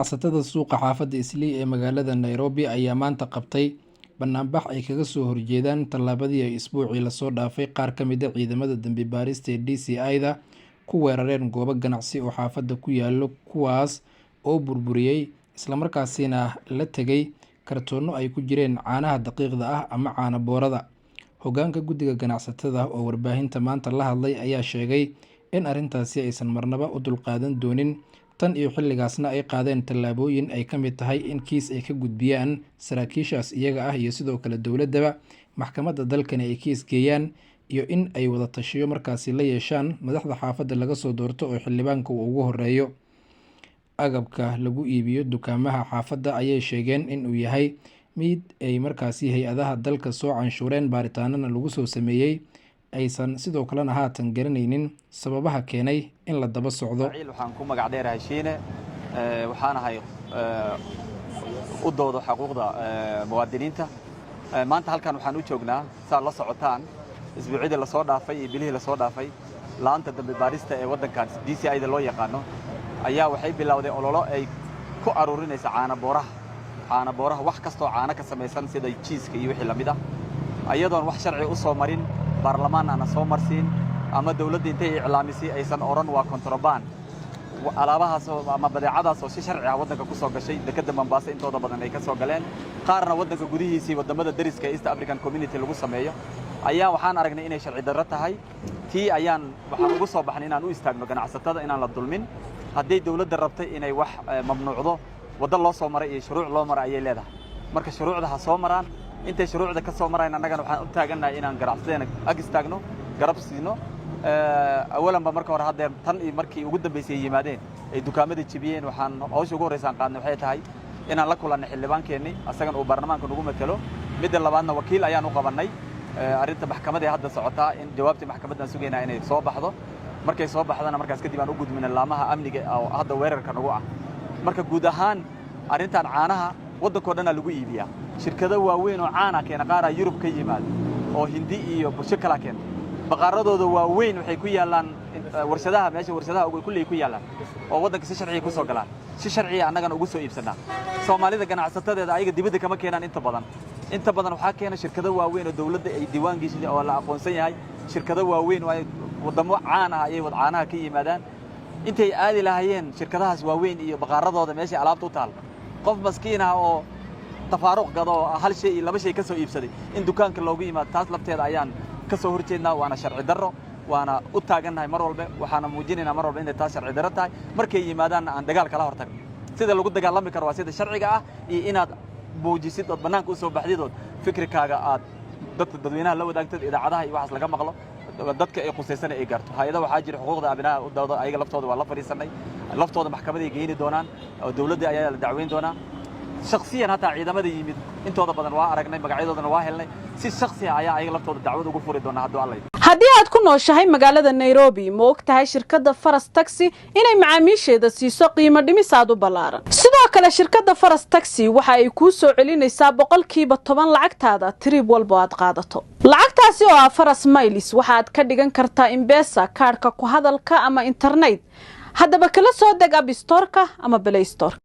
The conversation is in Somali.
Ganacsatada suuqa xaafadda Islii ee magaalada Nairobi ayaa maanta qabtay banaanbax ay kaga soo horjeedaan tallaabadii ay isbuucii lasoo dhaafay qaar ka mid ah ciidamada dambi baarista ee DCI-da ku weerareen goobo ganacsi oo xaafadda ku yaalo, kuwaas oo burburiyey islamarkaasina la tegay kartoono ay ku jireen caanaha daqiiqda ah ama caano boorada. Hogaanka guddiga ganacsatada oo warbaahinta maanta la hadlay ayaa sheegay in arrintaasi aysan marnaba u dulqaadan doonin, tan iyo xilligaasna ay qaadeen tallaabooyin ay ka mid tahay in kiis ay ka gudbiyaan saraakiishaas iyaga ah iyo sidoo kale dowladdaba maxkamadda dalkani ay kiis geeyaan, iyo in ay wada tashiyo markaasi la yeeshaan madaxda xaafadda laga soo doorto oo xildhibaanka uu ugu horeeyo. Agabka lagu iibiyo dukaamaha xaafadda ayay sheegeen in uu yahay mid ay markaasi hay-adaha dalka soo canshuureen, baaritaanana lagu soo sameeyey, aysan sidoo kalena haatan garanaynin sababaha keenay in la daba socdo. Waxaan ku magac dheerahay Shiine, waxaan ahay u doodo xuquuqda muwaadiniinta. Maanta halkan waxaan u joognaa, saad la socotaan, isbuucyadii lasoo dhaafay iyo bilihii lasoo dhaafay, laanta dambi baarista ee waddankan DCI-da loo yaqaano ayaa waxay bilowday ololo ay ku aruurinaysa caano booraha, caano booraha, wax kastoo caano ka samaysan sida jiiska iyo wixii la mid ah, ayadoon wax sharci u soo marin, baarlamaan aana soo marsiin, ama dawladda intay iclaamisay aysan odhan waa kontrabaan. Alaabahaasoo ama badeecadaasoo si sharci ah waddanka ku soo gashay, dekedda Mombasa intooda badan ay ka soo galeen, qaarna waddanka gudihiisii waddamada dariska East African Community lagu sameeyo, ayaa waxaan aragnay inay sharci darro tahay. Tii ayaan waxaan ugu soo baxnay inaan u istaagno ganacsatada inaan la dulmin. Hadday dawladda rabtay inay wax mamnuucdo, waddo loo soo maray iyo shuruuc loo maray ayay leedahay. Marka shuruucda ha soo maraan. Intay shuruucda ka soo marayn, annagana waxaan u taagannahay inaan ganacsadeena ag istaagno, garab siino. Awalanba marka hore haddee tan iyo markii ugu dambaysay ay yimaadeen ay dukaamada jebiyeen, waxaan hawsha ugu horraysaan qaadnay waxay tahay inaan la kulannay xildhibaankeennii, asagan uu baarlamaanka nagu matalo. Midda labaadna, wakiil ayaan u qabannay. Arrinta maxkamadda ee hadda socotaa, in jawaabtii maxkamaddaan sugaynaa inay soo baxdo. Markay soo baxdana, markaas kadib aan u gudbina laamaha amniga oo hadda weerarka nagu ah. Marka guud ahaan arrintan caanaha waddankao dhanaa lagu iibiyaa. Shirkado waaweyn oo caana keena, qaaraa Yurub ka yimaado oo Hindi iyo bulsho kalaa keenta. Baqaaradooda waaweyn waxay ku yaallaan warshadaha, meesha warshadaha kulley ku yaallaan, oo waddanka si sharciga ku soo galaan, si sharciya annagana ugu soo iibsannaa. Soomaalida ganacsatadeeda ayaga dibadda kama keenaan inta badan. Inta badan waxaa keena shirkado waaweyn oo dawladda ay diiwaan geshin oo la aqoonsan yahay. Shirkado waaweyn oo ay waddamo caan ah ayay caanaha ka yimaadaan. Intay aadi lahaayeen shirkadahaas waaweyn iyo baqaaradooda meeshay alaabta u taal, qof maskiin ah oo tafaaruq gado oo hal shay iyo laba shay ka soo iibsaday in dukaanka loogu yimaado, taas lafteeda ayaan ka soo hor jeednaa, waana sharci darro, waana u taagannahay mar walba. Waxaana muujinaynaa mar walba inay taas sharci darro tahay. Markay yimaadaanna aan dagaal kala hortagno. Sida lagu dagaalami karo waa sida sharciga ah iyo inaad muujisid ood bannaanka u soo baxdidood fikrikaaga aad dadka dadweynaha la wadaagtid, idaacadaha iyo waxaas laga maqlo, dadka ay khusaysana ay gaarto. Hay-ada waxaa jira xuquuqda aadanaha u dooda, ayaga laftooda waa la fadhiisannay, laftooda maxkamaday geyni doonaan oo dawladda ayaa la dacweyn doonaa. Shaksiyan hataa ciidamada yimid intooda badan waa aragnay, magacyadoodana waa helnay. Si shaksi ah ayaa ayaga laftooda dacwad ugu furi doonaa hadduu Alla. Haddii aad ku nooshahay magaalada Nairobi, ma og tahay shirkadda Faras Taxi inay macaamiisheeda siiso qiimo dhimis aad u ballaaran? Sidoo kale shirkadda Faras Taxi waxa ay kuu soo celinaysaa 10% lacagtaada trip walbo aad qaadato. Lacagtaasi oo ah Faras Miles waxaad ka dhigan kartaa M-Pesa, kaadhka ku hadalka ama internet. Haddaba kala soo deg App Store-ka ama Play Store.